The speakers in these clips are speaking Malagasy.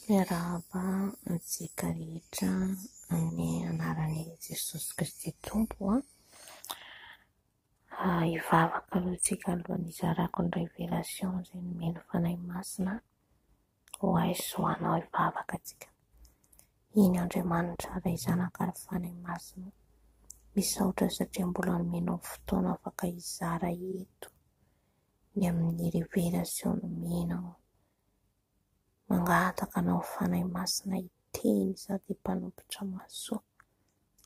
Miarahaba antsika rehetra amin'ny anaran'i Jesosy Kristy Tompo an. Hivavaka aloha tsika alohan'ny hizarako ny révélation izay nomen'ny Fanahy Masina ho ahy sy ho anao. Hivavaka tsika. Eny Andriamanitra Ray Zanaka ary Fanahy Masina, misaotra satria mbola nomenao fotoana afaka hizara eto ny amin'ny révélation nomenao. Mangataka anao Fanahy Masina hiteny sady mpanompotra mahasoa.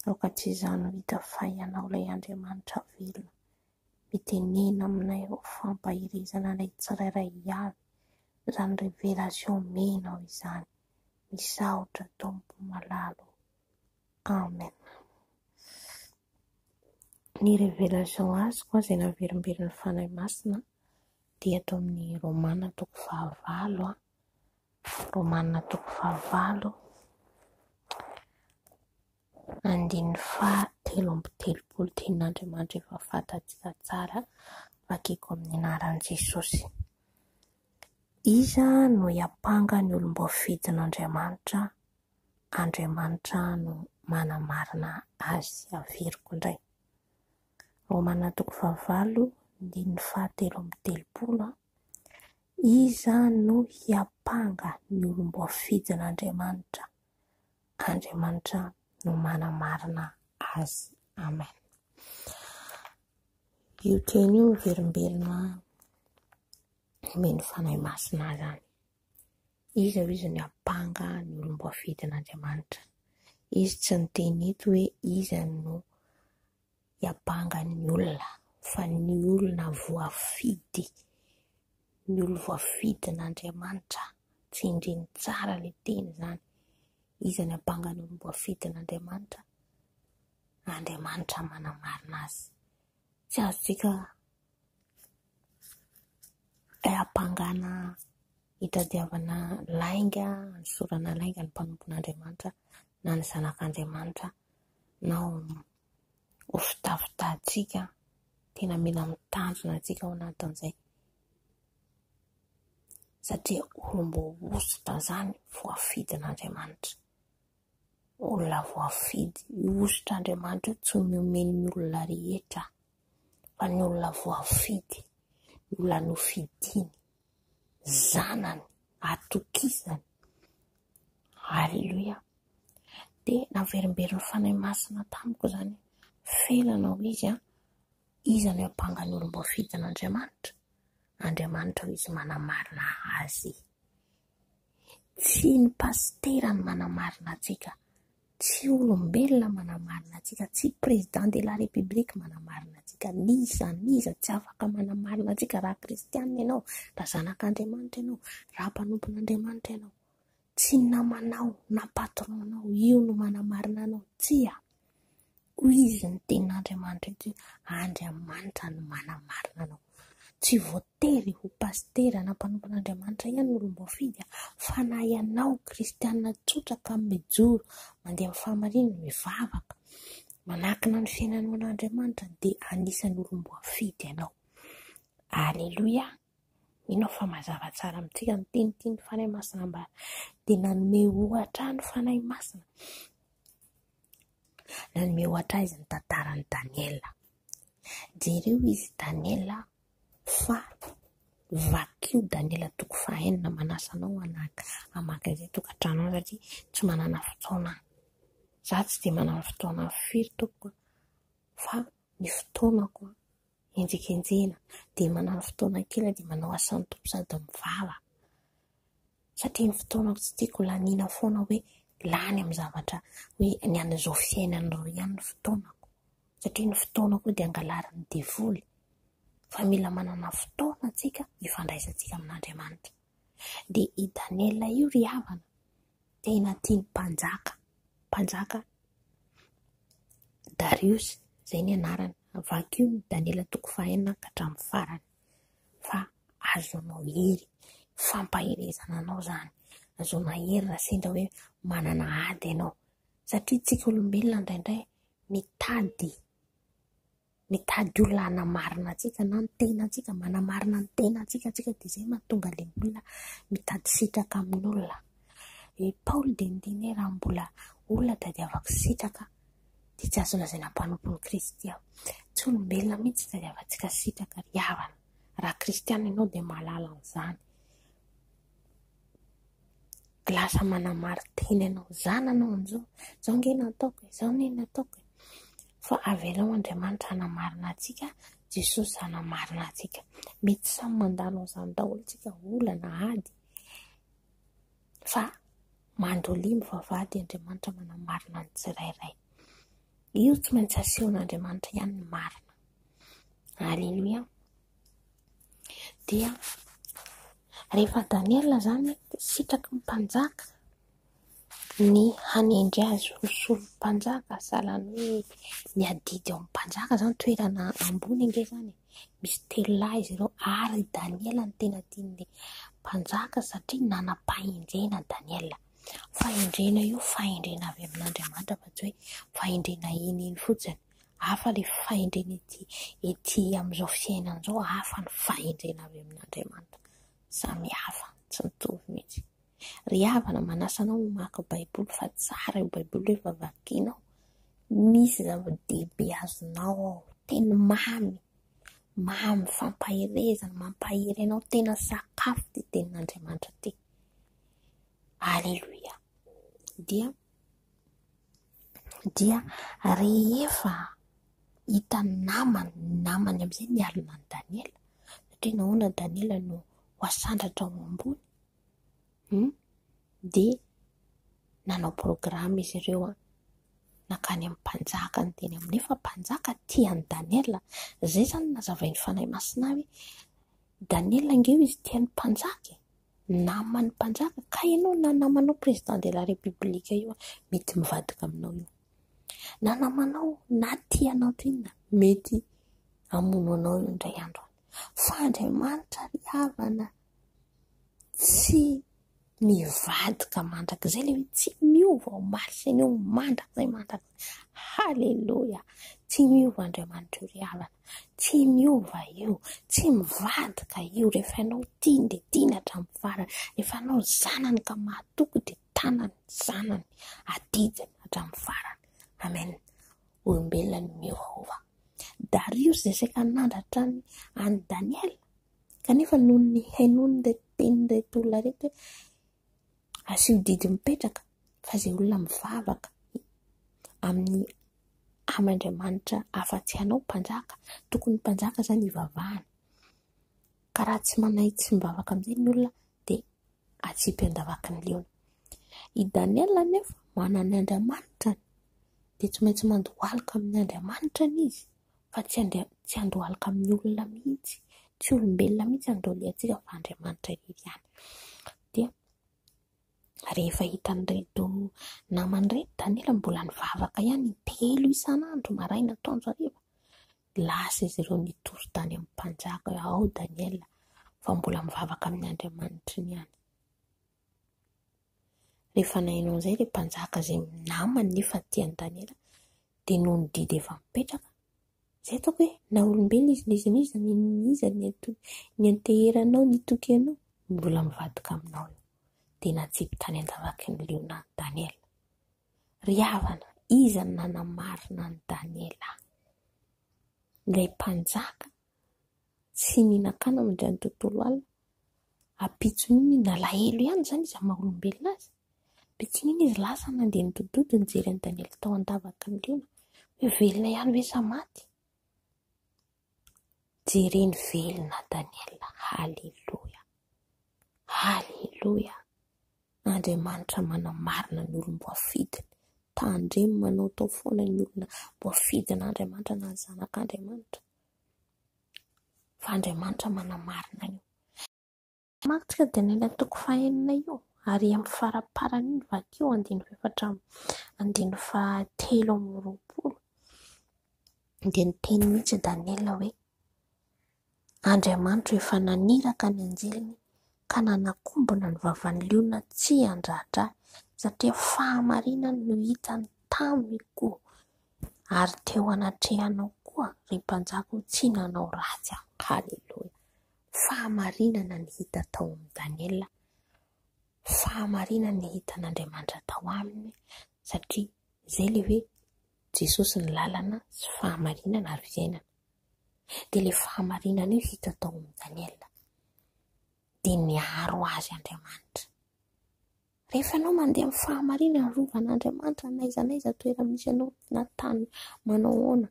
Aoka tsy izaho no hita fa Ianao ilay Andriamanitra velona. Mitenena aminay ho fampaherezana anay tsirairay avy izany révélation omenao izany. Misaotra Tompo malala ô. Amen. Ny révélation azoko izay naverimberin'ny Fanahy Masina dia ato amin'ny Romana toko fahavalo a. Romana toko fahavalo, andininy faha-33, tenin'Andriamanitra efa fantatsika tsara, vakiko amin'ny anaran'i Jesosy. Iza no hiampanga ny olom-boafidin'Andriamanitra? Andriamanitra no manamarina azy. Averiko indray. Romana toko fahavalo, andininy faha-33. Iza no hiampanga ny olom-boafidin'Andriamanitra? Andriamanitra no manamarina azy. Amen. Io teny io miverimberina omen'ny Fanahy Masina ahy izany. Iza hoy izy no hiampanga ny olom-boafidin'Andriamanitra? Izy tsy niteny eto hoe iza no hiampanga ny olona, fa ny olona voafidy, ny olo voafidin'Andriamanitra. Tsindriny tsara ilay teny izany. Iza no hiampanga ny olom-boafidin'Andriamanitra? Andriamanitra manamarina azy. Tsy azontsika ampangana hitadiavana lainga, hanosorana lainga ny mpanompon'Andriamanitra na ny zanak'Andriamanitra na ho fitafitahantsika. Tena mila mitandrina antsika ao anatin'izay satria olom-boahosotra izany voafidin'Andriamanitra. Olona voafidy, io hosotr'Andriamanitra io tsy nomen'ny olona rehetra fa ny olona voafidy, ny olona nofidiny, zanany, atokisany. Aleloia. Dia naverimberin'ny Fanahy Masina tamiko izany, felana hoy izy an, iza no hiampanga ny olom-boafidin'Andriamanitra? Andriamanitra hoy izy manamarina azy. Tsy ny pasitera no manamarina antsika, tsy olombelona manamarina antsika, tsy président de la république manamarina antsika, n'iza n'iza tsy afaka manamarina antsika raha kristianina ianao, raha zanak'Andriamanitra ianao, raha mpanompon'Andriamanitra ianao. Tsy ny namanao na patron-nao io no manamarina anao, tsia. Hoy izy ny tenin'Andriamanitra eto hoe Andriamanitra no manamarina anao. Tsy voatery ho pasitera na mpanompon'Andriamanitra ihany ny olom-boafidy fa na ianao kristiana tsotra ka mijoro mandeha amin'ny fahamarinana, mivavaka, manakina ny fiainanao an'Andriamanitra dia anisan'ny olom-boafidy ianao. Aleloia! Mino aho fa mazava tsara amintsika ny teny tian'ny Fanahy Masina ambara. Dia nanome ohatra ahy ny Fanahy Masina. Nanome ohatra ahy izy ny tantaran'i Daniela. Jereo izy Daniela fa vakio Daniela toko fahenina manasa anao hanaka hamaky an'izay tokantrano any satria tsy manana fotoana. Za tsy dia manana fotoana firy tompoko fa ny fotoanako henjekenjehina dia manana fotoana kely aho dia manao asan'ny Tompo sady mivavaka satria ny fotoanako tsy tiako laniana foana hoe lany amin'ny zavatra hoe ny an'izao fiainana izao ihany ny fotoanako satria ny fotoana koa dia angalarin'ny devoly fa mila manana fotoana antsika hifandraisantsika amin'Andriamanitra. Dia i Daniela io ry havana tena tian'ny mpanjaka, mpanjaka Dariosy, izay ny anarany. Vakio ny Daniela toko fahenina ka hatramin'ny farany fa azonao hery, fampaherezana anao izany, azonao hery raha sendra hoe manana ady ianao satria tsika olombelona indraindray mitady mitady olona hanamarina antsika na ny tenantsika, manamarina ny tenantsika tsika dia izay mahatonga ilay olona mitady sitraka amin'olona. I Paoly dia niteny hoe raha mbola olona tadiavako sitraka dia tsy azo lazaina mpanompon'i Kristy aho. Tsy olombelona mihitsy tadiavantsika sitraka ry havana. Raha kristiana ianao dia mahalala an'izany. Lasa manamarin-tena ianao, za nanao an'izao, izao ange nataoko e, izao anie nataoko e. Fa avelao Andriamanitra hanamarina antsika, Jesosy hanamarina antsika. Mety samy mandalo an'izany daholo tsika, olana, ady. Fa mandolia mivavaha dia Andriamanitra manamarina ny tsirairay. Io tsy maintsy asehon'Andriamanitra ihany ny marina. Alléluia. Dia rehefa Daniela izany sitraky ny mpanjaka ny hanendry azy ho solom-panjaka sahalan'ny hoe miadidy ao amin'ny mpanjaka izany, toerana ambony ange izany e. Misy telo lahy izy ireo ary i Daniela no tena tian'ny mpanjaka satria nanam-pahendrena Daniela. Fahendrena io fahendrena avy amin'Andriamanitra fa tsy hoe fahendrena eny eny fotsiny. Hafa ilay fahendrena ety ety amin'izao fiainana izao, hafa ny fahendrena avy amin'Andriamanitra. Samy hafa, tsy mitovy mihitsy. Ry havana, manasa anao hamaky Baiboly fa tsara io Baiboly io rehefa vakinao. Misy zava-dehibe azonao ao, teny mamy, mamy, fampaherezana, mampahery anao, tena sakafo ity tenin'Andriamanitra ity. Aleloia. Dia dia rehefa hitan'ny namany, ny namany amin'izay nialona an'i Daniela, satria nahoana Daniela no ho asandratra ho ambony? Hum, dia nanao programa izy ireo an, nankany amin'ny mpanjaka niteny aminy, nefa mpanjaka tia an'i Daniela, izay izany no nazavain'ny Fanahy Masina ahy hoe Daniela ange hoy izy tian'ny mpanjaka e! Naman'ny mpanjaka, ka ianao na namanao président de la république io mety mivadika aminao io. Na namanao na tia anao toy inona mety hamono anao io indray andro any. Fa Andriamanitra ry havana tsy mivadika mandrakizay ilay hoe tsy miova omaly sy anio mandrakizay mandrakizay. Haleloia! Tsy miova Andriamanitra io ry havana. Tsy miova io, tsy mivadika io, rehefa ianao tiany dia tiany hatramin'ny farany, rehefa ianao zanany ka mahatoky dia tanany, zanany, adidiny hatramin'ny farany. Amen. Olombelona no miovaova. Dariosy izay saika nandratra an'i Daniela, kanefa noho ny nihainoany ireto tenin'ireto olona ireto hoe asio didy mipetraka fa izay olona mivavaka amin'ny amin'Andriamanitra afa-tsy anao mpanjaka, tokony ny mpanjaka izany hivavahana, ka raha tsy manahy tsy mivavaka amin'izay ny olona dia atsipy an-davaky ny liona. I Daniela anefa manana ny Andriamanitrany dia tsy maintsy mandohalika amin'ny Andriamanitrany izy fa tsy tsy handohalika amin'ny olona mihitsy, tsy olombelona mihitsy andohaliantsika fa Andriamanitra irery ihany. Dia Rehefa hitan'ireto namany ireto Daniela mbola nivavaka ihany intelo isan'andro, maraina, atoandro, hariva. Lasa izy ireo nitory tany amin'ny mpanjaka hoe ao Daniela fa mbola mivavaka amin'ny Andriamanitry ny ihany. Rehefa naheno an'izay ilay mpanjaka izay namany nefa tia an'i Daniela dia noho ny didy efa mipetraka Izay ataoko hoe na olombelona izy n'iza n'iza n'iza nianteheranao nitokianao mbola mivadika aminao io. Dia natsipy tany an-davaky ny liona an'i Daniela. Ry havana, iza no nanamarina an'i Daniela? Ilay mpanjaka tsy nihinan-kanina mandritra ny tontolo alina. Ampitson'iny nalahelo ihany izany izy amin'ny maha olombelona azy. Ampitson'iny izy lasa nandeha nidododo nijery an'i Daniela tao an-davaky ny liona hoe velona ihany ve sa maty. Jereny velona Daniela. Haleloia. Haleloia. Andriamanitra manamarina ny olom-boafidiny. Tandremo manaotao foana ny olona voafidin'Andriamanitra na ny zanak'Andriamanitra. Fa Andriamanitra manamarina an'io. Mantsika Daniela toko fahenina io, ary amin'ny faraparany iny vakio andininy fahefatra amby, andininy fahatelo amby roapolo, dia niteny mihitsy Daniela hoe, Andriamanitro efa naniraka ny anjeliny ka nanakombona ny vavan'ny liona tsy handratra ahy, satria fahamarinany no hitany tamiko, ary teo anatrehanao koa, ry mpanjaka o, tsy nanao ratsy aho. Haleloia! Fahamarinana ny hita tao amin'i Daniela. Fahamarinana ny hitan'Andriamanitra tao aminy satria izay ilay hoe Jesosy ny lalana sy fahamarinana ary fiainana. Dia ilay fahamarinana io hita tao amin'i Daniela. Dia niaro azy Andriamanitra. Rehefa ianao mandeha amin'ny fahamarinana, arovan'Andriamanitra n'aiza n'aiza toerana misy anao na tany manao ahoana.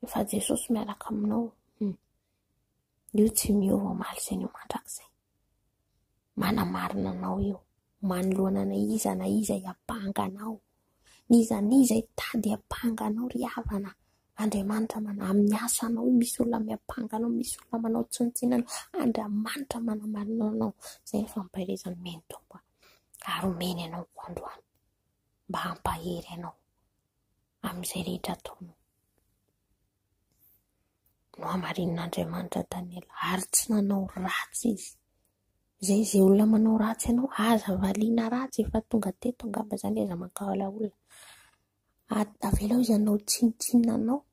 Fa Jesosy miaraka aminao. Hmm. Io tsy miova omaly sy anio mandrakizay. Manamarina anao io, manoloana na iza na iza hiampanga anao. N'iza n'iza hitady hiampanga anao ry havana. Andriamanitra mana amin'ny asanao io misy olona miampanga anao, misy olona manao tsinontsinona anao. Andriamanitra manamarina anao. Izay ny fampaherezana omen'ny Tompo ary omeny anao koa androany mba hampahery anao amin'izay rehetra ataonao. Nohamarinin'Andriamanitra Daniela ary tsy nanao ratsy izy. Izay izay olona manao ratsy anao, aza valiana ratsy, efa tonga teto angamba izany aza mankahala olona. Avelao izy hanao tsinontsinona anao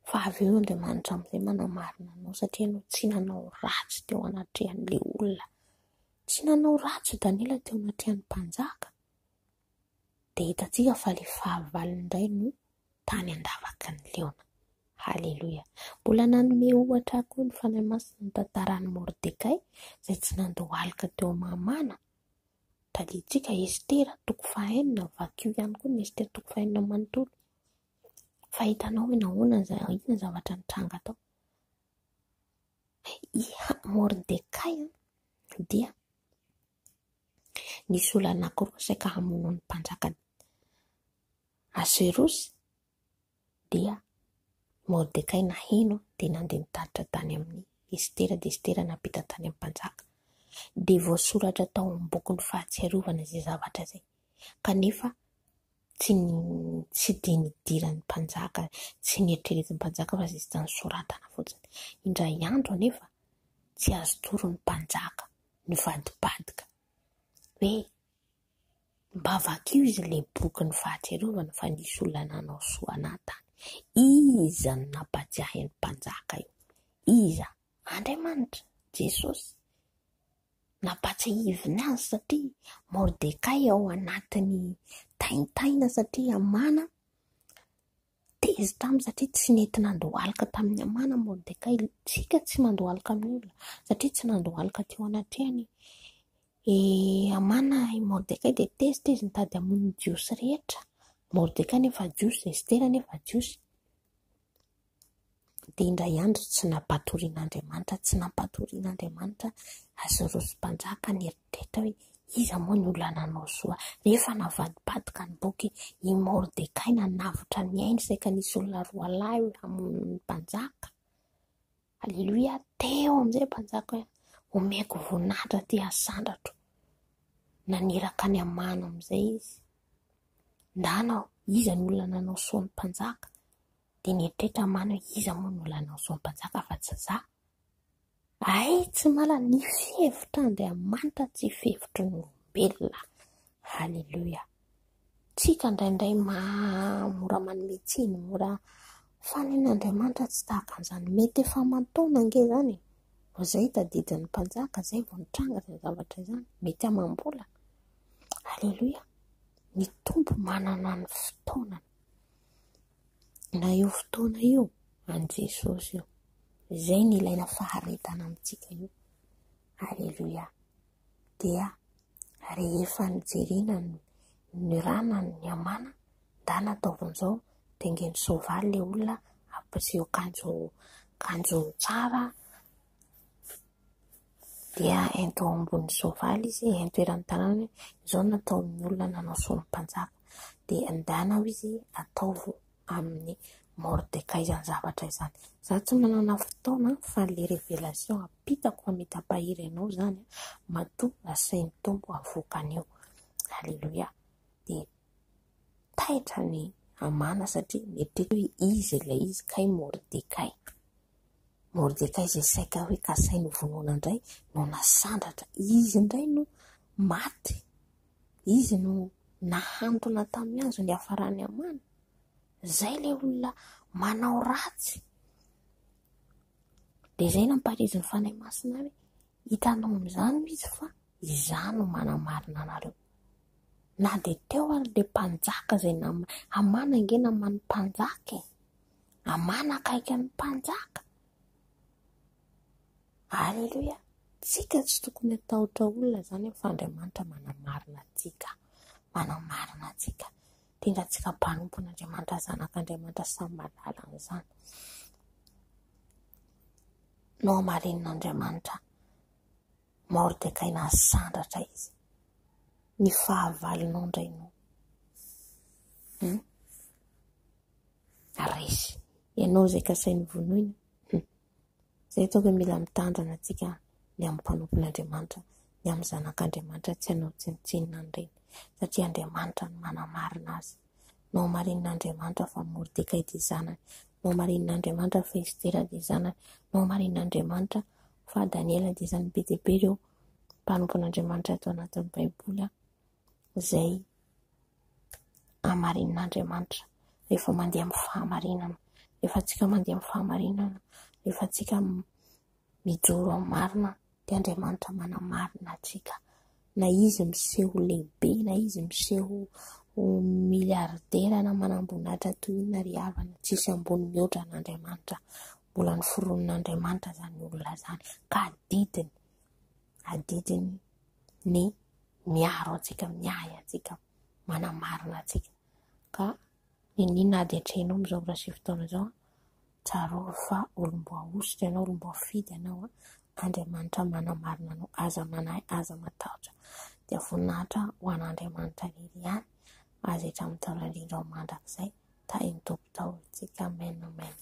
fa avy eo Andriamanitra amin'izay manamarina anao satria ianao tsy nanao ratsy teo anatrehan'ilay olona. Tsy nanao ratsy Daniela teo anatrehan'ny mpanjaka. Dia hitantsika fa ilay fahavalony indray no tany an-davaky ny liona. Haleloia! Mbola nanome ohatra koa ny Fanahy Masina ny tantaran'i Mordekay izay tsy nandohalika teo amin'i Hamana. Tadidintsika Estera toko fahenina, vakio ihany koa ny Estera toko fahenina manontolo. Fa hitanao hoe nahoana inona ny zavatra nitranga tao. I Mordekay dia nisy olona anankiroa saika hamono ny mpanjaka Asoerosy dia Mordekay naheno dia nandeha nitatitra tany amin'i Estera dia Estera nampita tany amin'ny mpanjaka. Dia voasoratra tao amin'ny bokin'ny fahatsiarovana izay zavatra izay. Kanefa tsy tsy dia nidiran'ny mpanjaka, tsy nieritreretin'ny mpanjaka fa zay tsy nosoratana fotsiny. Indray andro anefa tsy azo tory ny mpanjaka, nivadibadika hoe mba vakio izy ilay bokin'ny fahatsiarovana fa nisy olona nanao soa anà tany. Iza no nampatsiahy ny mpanjaka io? Iza? Andriamanitra, Jesosy. Nampatsiahiviny azy satria Mordekay ao anatin'ny taintaina satria Hamana tezitra aminy satria tsy nety nandohalika tamin'i Hamana Mordekay. Tsika tsy mandohalika amin'ny olona satria tsy nandohalika teo anatrehany i Hamana i Mordekay dia tezitra izy nitady hamono ny Jiosy rehetra. Mordekay nefa Jiosy, Estera nefa Jiosy. Dia indray andro tsy nampatorian'Andriamanitra, tsy nampatorian'Andriamanitra Asoerosy mpanjaka nieritreritra hoe iza moa ny olona nanao soa. Rehefa navadibadika ny boky, i Mordekay nanavotra ny ainy saika nisy olona roalahy hamono ny mpanjaka. Aleloia, teo amin'izay mpanjaka hoe omeko voninahitra aty asandratro. Naniraka an'i Hamana amin'izay izy. Ndana iza ny olona nanao soa ny mpanjaka? Dia nieritreritra Hamana hoe iza moa no olona nanao soa ny mpanjaka fa tsy za? Hay tsy mahalala ny fihevitr'Andriamanitra tsy fihevitry ny olombelona. Haleloia. Tsika indraindray mora manome tsiny, mora fa ny an'Andriamanitra tsy tahaka an'izany. Mety efa aman-taona ange izany e. Vao izay tadidin'ny mpanjaka, izay vao nitranga izany zavatra izany. Mety amam-bolana. Aleloia. Ny Tompo manana ny fotoanany. Na io fotoana io, an'i Jesosy io. Izay no ilaina faharetana amintsika io. Aleloia. Dia rehefa nojerena ny ranany ny Hamana, ndana ataovy an'izao, dengeno soavaly ilay olona, ampiseho akanjo akanjo tsara, dia ento ao ambony soavaly izy, ento eran'ny tanàna hoe izao no nataon'ny olona nanao soa ny mpanjaka. Dia ndana hoy izy ataovy amin'ny Mordekay izany zavatra izany. Za tsy manana fotoana fa le révélation ampitako fa mety hampahery anao izany matoa asain'ny Tompo avoaka an'io. Alléluia. Dia taitra ny Hamana satria mieritreritra hoe iza ilay izy kay Mordekay. Mordekay izay saika hoe kasainy hovonoina indray no nasandratra. Izy indray no maty. Izy no nahantona tamin'ny hazo niafaran'i Hamana. Izay ilay olona manao ratsy. Dia izay nampaherezin'ny Fanahy Masina ahy hoe hitanao amin'izany hoy izy fa. Izaho no manamarina anareo. Na dia teo ary ilay mpanjaka izay nam Hamana ange naman'ny mpanjaka e. Hamana akaiky an'ny mpanjaka. Aleloia. Tsika tsy tokony hatahotra olona izany fa Andriamanitra manamarina antsika. Manamarina antsika. Indrindra antsika mpanompon'Andriamanitra, zanak'Andriamanitra samy mahalala an'izany. Nohamarinin'Andriamanitra. Mordekay nasandratra izy. Ny fahavalonao indray no hmm? resy. Ianao izay kasainy vonoina. Hmm. Izay ataoko hoe mila mitandrina antsika ny amin'ny mpanompon'Andriamanitra, ny amin'ny zanak'Andriamanitra tsy hanao tsinontsinona an'ireny. Satria Andriamanitra no manamarina azy. Nohamarinin'Andriamanitra fa Mordekay dia zanany. Nohamarinin'Andriamanitra fa Estera dia zanany. Nohamarinin'Andriamanitra fa Daniela dia izany. Be dia be ireo mpanompon'Andriamanitra ato anatin'ny Baiboly izay hamarinin'Andriamanitra rehefa mandeha amin'ny fahamarinana. Rehefa antsika mandeha amin'ny fahamarinana, rehefa antsika mijoro amin'ny marina dia Andriamanitra manamarina antsika. Na izy miseho lehibe, na izy miseho ho milliardaire na manamboninahitra toy inona ry havana, tsisy ambony mihoatra an'Andriamanitra. Mbola noforonin'Andriamanitra izany olona izany ka adidiny, adidiny ny miaro antsika, miahy antsika, manamarina antsika. Ka n'inon'inona ady atrehinao amin'izao ora sy fotoana izao, tsarovy fa olom-boahosotra ianao, olom-boafidy ianao, Andriamanitra manamarina anao, aza manahy, aza matahotra. Dia voninahitra ho an'Andriamanitra irery ihany, azy hatramin'ny taona indrindra ho mandrakizay. Tahin'ny Tompo daholo tsika. Amen amen.